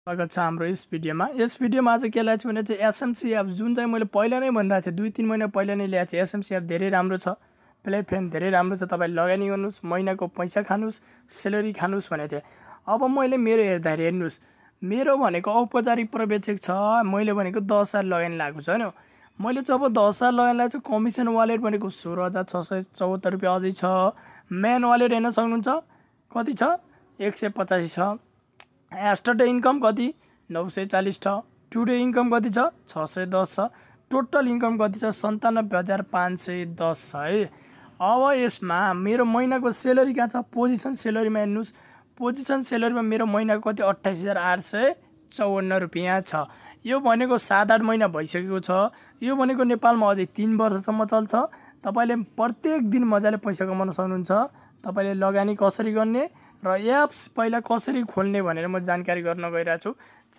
स्वागत छ हाम्रो यस भिडियोमा। आज के ल्याएको छु भने चाहिँ एसएमसी एप, जुन चाहिँ मैले पहिला नै भनिरहेको थिएँ, 2-3 महिना पहिला नै ल्याएको छु। एसएमसी एप धेरै राम्रो छ, प्लेटफर्म धेरै राम्रो छ। तपाईले लगानी गर्नुस्, महिनाको पैसा खानुस्, स्यालेरी खानुस् भनेको थिएँ। अब मैले मेरो हेर्दाखेरि हेर्नुस्, मेरो भनेको औपचारिक पर्यवेक्षक छ, मैले भनेको 10,000 लगानी लागेको छ हैन। मैले जब 10,000 लगानी लागेको छु, कमिसन वालेट भनेको 16,674 रुपैयाँ अझै छ। मेन वालेट हेर्न सक्नुहुन्छ कति छ, 185 छ। एस्टरडे इन्कम कति, 940 छ। टुडे इन्कम कति छ, 610 छ। टोटल इन्कम कति छ, 97,510 छ है। अब यसमा मेरो महिनाको सेलरी कहाँ छ, पोजिसन सेलरीमा हेर्नुस्। पोजिसन सेलरीमा मेरो महिनाको कति, 28,854 रुपैयाँ छ। यो भनेको 7-8 महिना भइसकेको छ। यो भनेको नेपालमा अझै 3 वर्षसम्म चल्छ। तपाईले प्रत्येक दिन मजाले पैसा कमाउन सक्नुहुन्छ। तपाईले लगानी कसरी गर्ने र एप्स पहिला कसरी खोल्ने भनेर म जानकारी गर्न गइरहेको छु।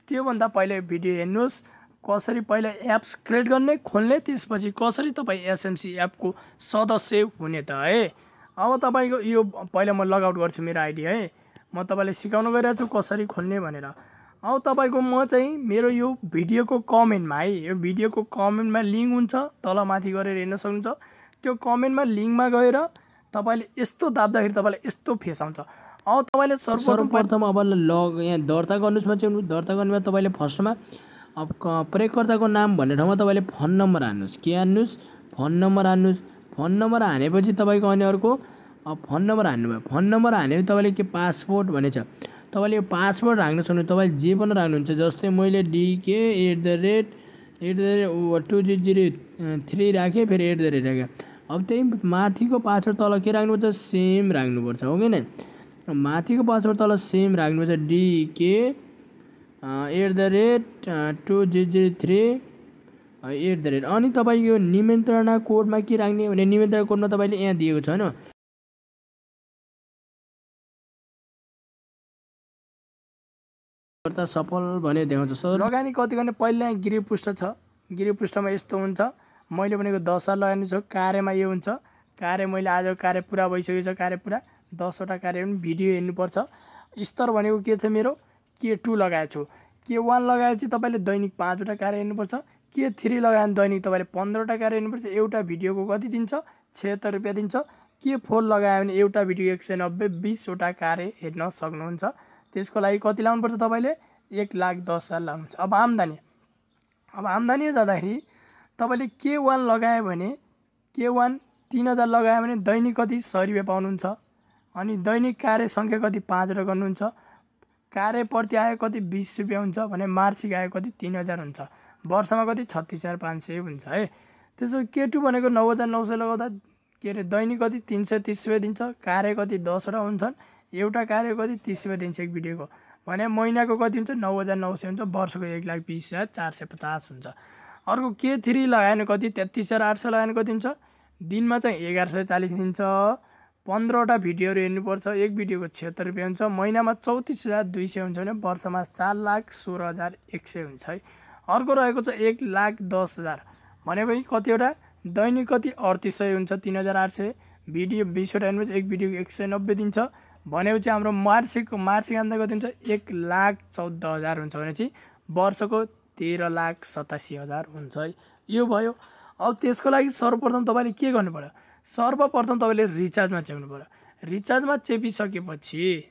त्योभन्दा पहिले भिडियो हेर्नुहोस्, कसरी पहिला एप्स क्रिएट गर्ने, खोल्ने, त्यसपछि कसरी तपाईँ एसएमसी एपको सदस्य हुने त है। अब तपाईको यो पहिला म लगआउट गर्छु मेरो आइडी है। म तपाईलाई सिकाउन गइरहेको छु कसरी खोल्ने भनेर। अब तपाईको म चाहिँ मेरो यो भिडियोको कमेन्टमा है, यो भिडियोको कमेन्टमा लिङ्क हुन्छ, तल माथि गरेर हेर्न सक्नुहुन्छ। त्यो कमेन्टमा लिङ्कमा गएर तपाईले यस्तो दाब्दाखेरि तपाईलाई यस्तो फेस आउँछ। अब तपाईले सर्वप्रथम अब यहाँ दर्ता गर्नुस् मा चाहिँ दर्ता गर्नुमा तपाईले फर्स्टमा अब प्रयोगकर्ताको नाम भन्ने ठाउँमा तपाईले फोन नम्बर हान्नुस्। के हान्नुस्, फोन नम्बर हान्नुस्। फोन नम्बर हानेपछि तपाईको अनि अर्को फोन नम्बर हान्नुभयो। फोन नम्बर हानेपछि तपाईले के पासपोर्ट भन्ने छ, तपाईले यो पासवर्ड राख्न सक्नुहुन्छ। तपाईले जे पनि राख्नुहुन्छ, जस्तै मैले DK@2003 राखेँ, फेरि @ राखेँ। अब त्यही माथिको पासवर्ड तल के राख्नुपर्छ, सेम राख्नुपर्छ हो कि नै। माथिको पासवर्ड तल सेम राख्नुपर्छ, DK@2003 अनि तपाईको यो निमन्त्रणा कोडमा के राख्ने भने निमन्त्रणा कोडमा तपाईले यहाँ दिएको छ हैन, सफल भने देखाउँछ। लगानी कति गर्ने पहिला यहाँ गृह पृष्ठ छ। गृह पृष्ठमा यस्तो हुन्छ। मैले भनेको 10,000 लगानी छ। कार्यमा यो हुन्छ। कार्य मैले आज कार्य पुरा भइसकेको छ। कार्य पुरा 10 वटा कार्य पनि भिडियो हेर्नुपर्छ। स्तर भनेको के छ, मेरो K2 लगाएको छु। K1 लगाएपछि तपाईले दैनिक 5 वटा कार्य हेर्नुपर्छ। K3 लगायो भने दैनिक तपाईले 15 वटा कार्य हेर्नुपर्छ। एउटा भिडियोको कति दिन्छ, 76 रुपैयाँ दिन्छ। K4 लगायो भने एउटा भिडियो 190, 20 वटा कार्य हेर्न सक्नुहुन्छ। त्यसको लागि कति लाउनुपर्छ, तपाईले 1,10,000 लाउनुहुन्छ। अब आम्दानी जाँदाखेरि तपाईले K1 लगायो भने K1 3,000 लगायो भने दैनिक कति, 100 रुपैयाँ पाउनुहुन्छ। अनि दैनिक कार्य संख्या कति, 5 वटा गर्नुहुन्छ। कार्य प्रति आयो कति, 20 रुपैयाँ हुन्छ भने मासिक आयो कति, 3,000 हुन्छ। वर्षमा कति, 36,500 हुन्छ है। त्यसो K2 भनेको 9,900 लगाउँदा के अरे दैनिक कति, 330 रुपैयाँ दिन्छ। कार्य कति, 10 वटा हुन्छन्। एउटा कार्य कति, 30 रुपैयाँ दिन्छ एक भिडियोको भने महिनाको कति हुन्छ, 9,900 हुन्छ। वर्षको 1,20,450 हुन्छ। अर्को K3 लगायो भने कति, 33,800 लगायो भने कति हुन्छ, दिनमा चाहिँ 1,140 दिन्छ। 15 वटा भिडियोहरू हेर्नुपर्छ। एक भिडियोको 76 रुपैयाँ हुन्छ। महिनामा 34,200 हुन्छ भने वर्षमा 4,16,100 हुन्छ है। अर्को रहेको छ 1,10,000 भनेपछि कतिवटा, दैनिक कति, 3800 हुन्छ, 3,800। भिडियो 20 वटा हेर्नुहोस्, एक भिडियोको 190 दिन्छ भनेपछि हाम्रो मासिक आम्दानी कति हुन्छ, 1,14,000 हुन्छ भनेपछि वर्षको 13,87,000 हुन्छ है। यो भयो। अब त्यसको लागि सर्वप्रथम तपाईले के गर्नु पर्यो, सर्वप्रथम तपाईले रिचार्जमा चेप्नु पर्यो। रिचार्जमा चेपिसकेपछि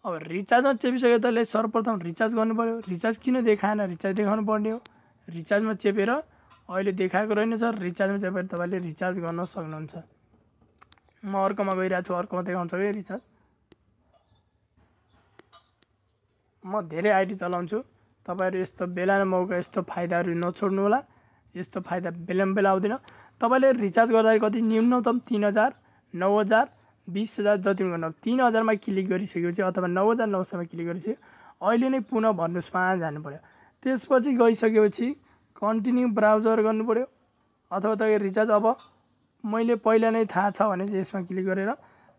अब रिचार्जमा चेपिसकेपछि सर्वप्रथम रिचार्ज गर्नु पर्यो। रिचार्ज किन देखाएन, रिचार्ज देखाउनु पर्ने हो। रिचार्जमा चेपेर अहिले देखाएको रहेन सर, रिचार्जमा चेपेर तपाईले रिचार्ज गर्न सक्नुहुन्छ। म अर्कोमा गइरहेको छु, अर्कोमा देखाउँछ कि रिचार्ज। म धेरै आइडी चलाउँछु। तपाईहरु यस्तो बेला न मौका यस्तो फाइदाहरु नछोड्नु होला। यस्तो फाइदा बेला आउँदैन। तपाईले रिचार्ज गर्दा कति, न्यूनतम 3,000, 9,000, 20,000 जति गर्नु। 3,000 मा क्लिक गरिसकेपछि अथवा 9,900 मा क्लिक गरिसके अहिले नै पुनः भन्नुस् मा जानु पर्यो। त्यसपछि गइसकेपछि कन्टिन्यू ब्राउजर गर्नु पर्यो। अथवा तपाईँ रिचार्ज अब मैले पहिला नै थाहा छ भने यसमा क्लिक गरेर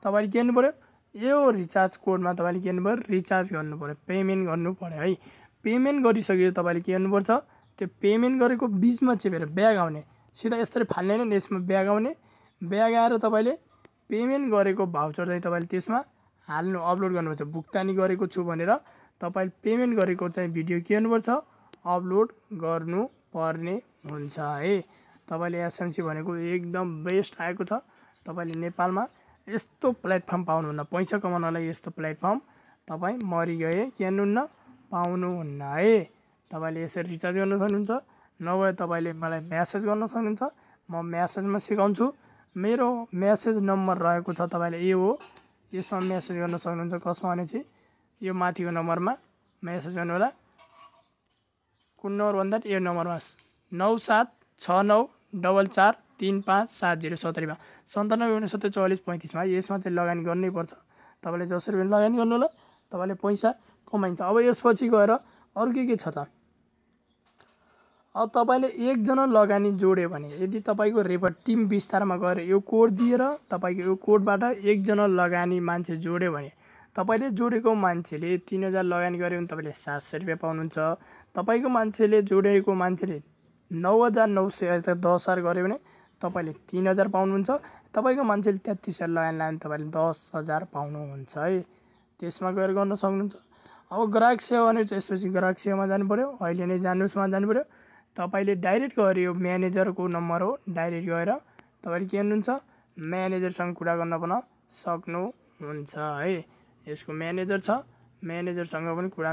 तपाईले के गर्नु पर्यो, यो रिचार्ज कोडमा तपाईले के गर्नु पर्यो, रिचार्ज गर्नु पर्यो, पेमेन्ट गर्नु पर्यो है। पेमेन्ट गरिसकेपछि तपाईले के गर्नुपर्छ, त्यो पेमेन्ट गरेको बीचमा चेपेर ब्याक आउने, सिधा यसरी फाल्ने हैन, यसमा ब्याक आउने। ब्याक आएर तपाईले पेमेन्ट गरेको भाउचर चाहिँ तपाईले त्यसमा हाल्नु अपलोड गर्नुपर्छ। भुक्तानी गरेको छु भनेर तपाईले पेमेन्ट गरेको चाहिँ भिडियो के गर्नुपर्छ अपलोड गर्नुपर्ने हुन्छ है। तपाईले एसएमसी भनेको एकदम बेस्ट आएको छ। तपाईले नेपालमा यस्तो प्लेटफर्म पाउनुहुन्न, पैसा कमाउनलाई यस्तो प्लेटफर्म तपाई मरिगए के गर्नुहुन्न पाउनुहुन्न है। तपाईले यसरी रिचार्ज गर्न सक्नुहुन्छ, नभए तपाईले मलाई मेसेज गर्न सक्नुहुन्छ। म मेसेजमा सिकाउँछु। मेरो मेसेज नम्बर रहेको छ तपाईले यो हो, यसमा मेसेज गर्न सक्नुहुन्छ। कसमा भने चाहिँ यो माथिको नम्बरमा मेसेज गर्नु होला। कुन नम्बर भन्दा यो नम्बरमा 9769443570 मा 97694435 मा यसमा चाहिँ लगानी गर्नै पर्छ। तपाईले जसरी पनि लगानी गर्नु होला, तपाईले पैसा कमाइन्छ। अब यसपछि गएर अरु के छ त, अब तपाईले एकजना लगानी जोड्यो भने यदि तपाईको रेफर टिम विस्तारमा गएर यो कोड दिएर तपाईको यो कोडबाट एकजना लगानी मान्छे जोड्यो भने तपाईले जोडेको मान्छेले 3000 लगानी गर्यो भने तपाईले 700 रुपैयाँ पाउनुहुन्छ। तपाईको मान्छेले जोडेको मान्छेले 9900 अथवा 10000 गर्यो भने तपाईले 3000 पाउनुहुन्छ। तपाईको मान्छेले 33000 लगानी लायो भने तपाईले 10000 पाउनुहुन्छ है। त्यसमा गएर गर्न सक्नुहुन्छ। अब ग्राहक सेवा भने त्यसपछि ग्राहक सेवामा जानु पर्यो। अहिले नै जानुसमा जानु पर्यो। तपाईले डाइरेक्ट गएर यो म्यानेजरको नम्बर हो, डाइरेक्ट गएर तपाईले के गर्नुहुन्छ म्यानेजरसँग कुरा गर्न पनि सक्नुहुन्छ है। यसको म्यानेजर छ, म्यानेजरसँग पनि कुरा